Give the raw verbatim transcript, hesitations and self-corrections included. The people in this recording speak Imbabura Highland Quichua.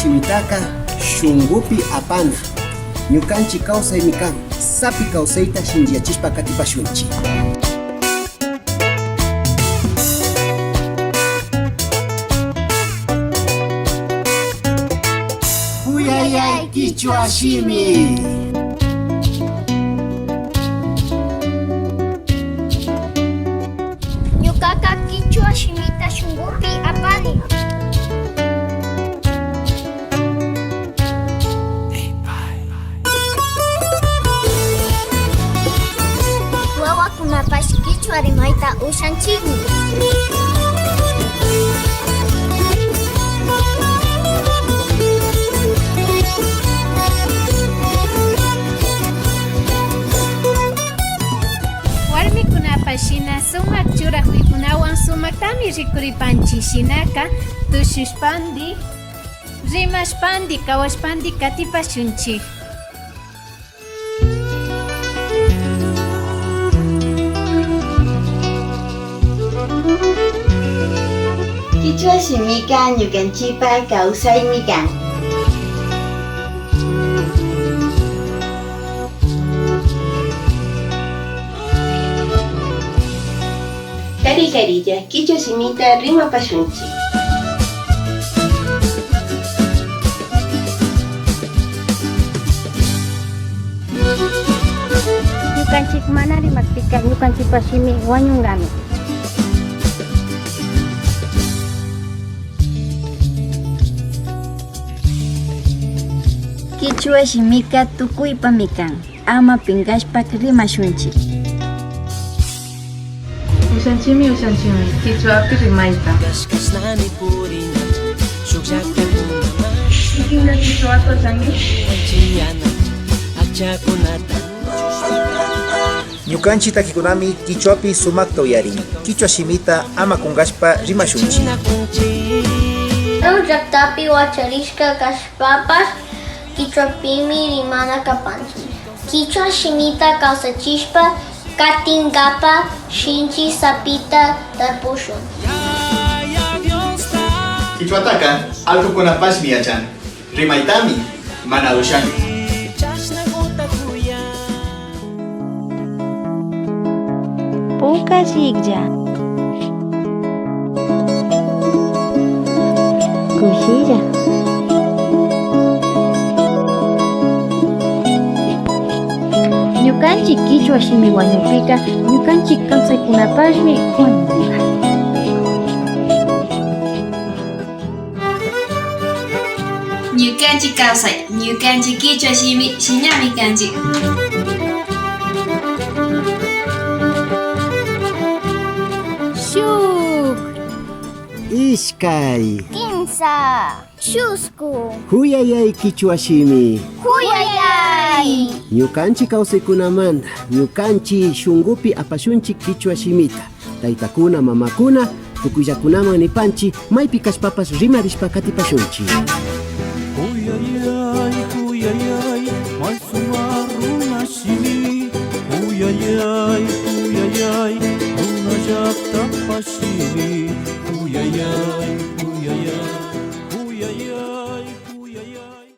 Shimitaka shunkupi apana. Ñukanchik kawsaymi kan, sapi kawsayta shinchiyachishpa katipashunchik. Kuyayay kichwa shimi. Ñukaka kichwa shimita shunkupi apani. Wawakunapash kichwa rimayta ushanchikmi. Warmikunapash shina sumak churakuykunawan sumaktami rikuripanchik. Shinaka tushushpandi, rimashpandi, kawashpandi katipashunchik. Kichwa shimika ñukanchipa kawsaymi kan. Kari karilla, kichwa shimita rimapashunchik. Ñukanchik mana rimakpika, ñukanchikpa shimi wañunkami. Kichwa shimika tukuypami kan. Ama pinkashpa rimashunchik. Ushanchikmi, ushanchikmi kichwapi rimayta. Kikinka kichwata ushanki. Ñukanchik takikunami kichwapi sumakta uyarin. Kichwa shimita ama kunkashpa rimashunchik. Karu llaktapi wacharishka kashpapash, kichwapimi rimana kapanchik. Kichwa shimita kawsachishpa katinkapa shinchi sapita tarpushun. Kichwataka allkukunapashmi yachan. Rimaytami mana ushanki. Puka lliklla. Kushilla. Ñukanchik kichwa shimi wañukpika, ñukanchik kawsaykunapashmi wañunka. Ñukanchik kawsay, ñukanchik kichwa shimi, shiñami kanchik. Shuk. Ishkay. Kimsa. Chusku. Kuyayay kichwa shimi. Kuyayay. Ñukanchik kawsaykunamanta, ñukanchik shunkupi apashunchik kichwa shimita. Taytakuna, mamakuna, tukuyllakunaman nipanchik, maypi kashpapash rimarishpa katipashunchik. Kuyayay, kuyayay, may sumak runa shimi. Kuyayay, kuyayay, runa llaktapa shimi. Kuyayay, kuyayay, kuyayay, kuyayay.